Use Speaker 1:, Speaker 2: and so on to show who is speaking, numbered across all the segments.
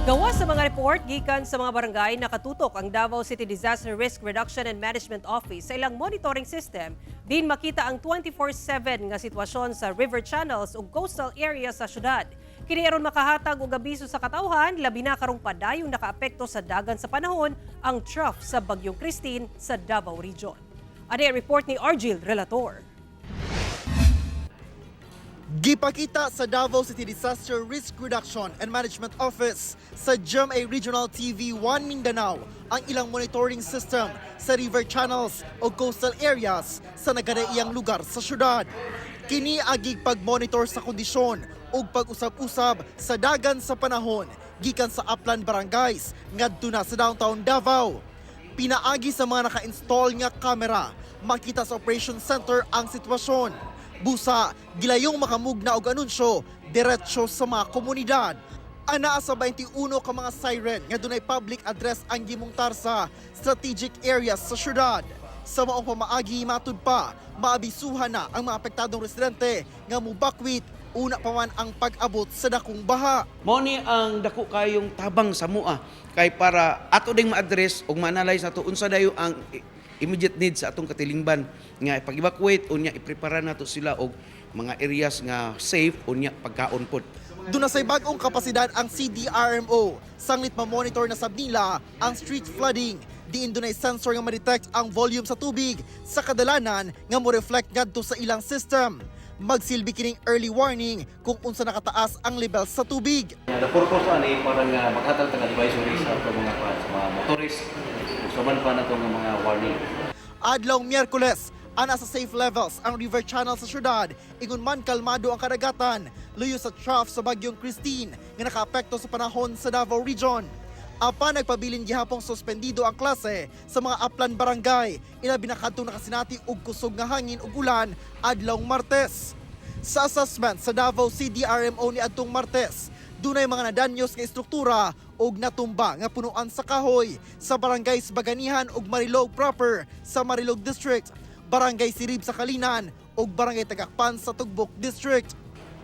Speaker 1: Gawas sa mga report gikan sa mga barangay, nakatutok ang Davao City Disaster Risk Reduction and Management Office sa ilang monitoring system din makita ang 24/7 nga sitwasyon sa river channels ug coastal areas sa syudad. Kini aron makahatag og abiso sa katawhan, labi na karong padayong nakaapekto sa dagan sa panahon ang trough sa Bagyong Kristine sa Davao Region. Ani ang report ni Argil Relator.
Speaker 2: Gipakita sa Davao City Disaster Risk Reduction and Management Office sa GMA Regional TV 1 Mindanao ang ilang monitoring system sa river channels o coastal areas sa nagadaiyang lugar sa syudad. Kini agig pag-monitor sa kondisyon ug pag-usab-usab sa dagan sa panahon gikan sa upland barangays ngadto na sa downtown Davao. Pinaagi sa mga naka-install nga kamera, makita sa operation center ang sitwasyon. Busa, gilayong makamugna og anunsyo diretso sa mga komunidad. Anaa sa 21 ka mga siren nga dunay public address ang gimungtar sa strategic areas sa syudad. Sa maong pamaagi, matud pa, maabisuhan na ang mga apektadong residente nga mubakwit una pa man ang pag-abot sa dakong baha.
Speaker 3: Mao ni ang dako kayong tabang sa mua kay para ato ding ma-address ug ma-analyze nato unsa dayo ang immediate needs sa atong katilingban nga pag-evacuate, unya iprepara nato sila og mga areas nga safe, unya pagkaon pod.
Speaker 2: Duna say bag-ong kapasidad ang CDRMO. Sanglit ma-monitor na sab nila ang street flooding. Diin dunay sensor nga ma-detect ang volume sa tubig sa kadalanan nga mo-reflect ngadto sa ilang system. Magsilbi kining early warning kung unsa nakataas ang level sa tubig.
Speaker 4: The purpose ani para nga maghatag tag advisory sa ato mga kuan, sa mga motorist ug sa man pa nato nga mga warning.
Speaker 2: Adlaw Miyerkules, ana sa safe levels ang river channel sa syudad. Ingon man kalmado ang kadagatan, luyo sa trough sa Bagyong Kristine nga nakaapekto sa panahon sa Davao Region. Apan nagpabilin gihapong suspendido ang klase sa mga upland barangay, ilabi na kadtong nakasinati og kusog nga hangin ug ulan adlaw Martes. Sa assessment sa Davao CDRMO ni adtong Martes, dunay mga nadanyos nga estruktura og natumba nga punuan sa kahoy sa barangay Baganihan ug Marilog proper sa Marilog District, Barangay Sirib sa Calinan ug Barangay Tagakpan sa Tugbok District.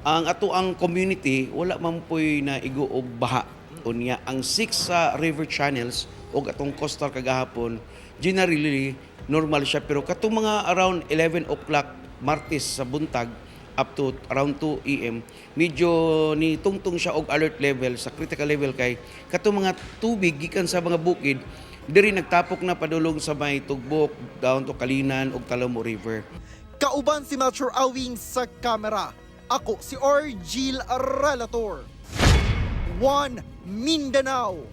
Speaker 3: Ang ato ang community wala man po'y naigo og baha. Unya ang six sa river channels og atong coastal kagahapon, generally normal siya, pero katong mga around 11 o'clock Martes sa buntag up to around 2 AM, medyo ni tungtong siya og alert level sa critical level kay katong mga tubig gikan sa mga bukid diri nagtapok na padulong sa may Tugbok down to Calinan ug Talomo River.
Speaker 2: Kauban si Melchor Awing sa kamera. Ako si Orgil Relator. 1 Mindanao.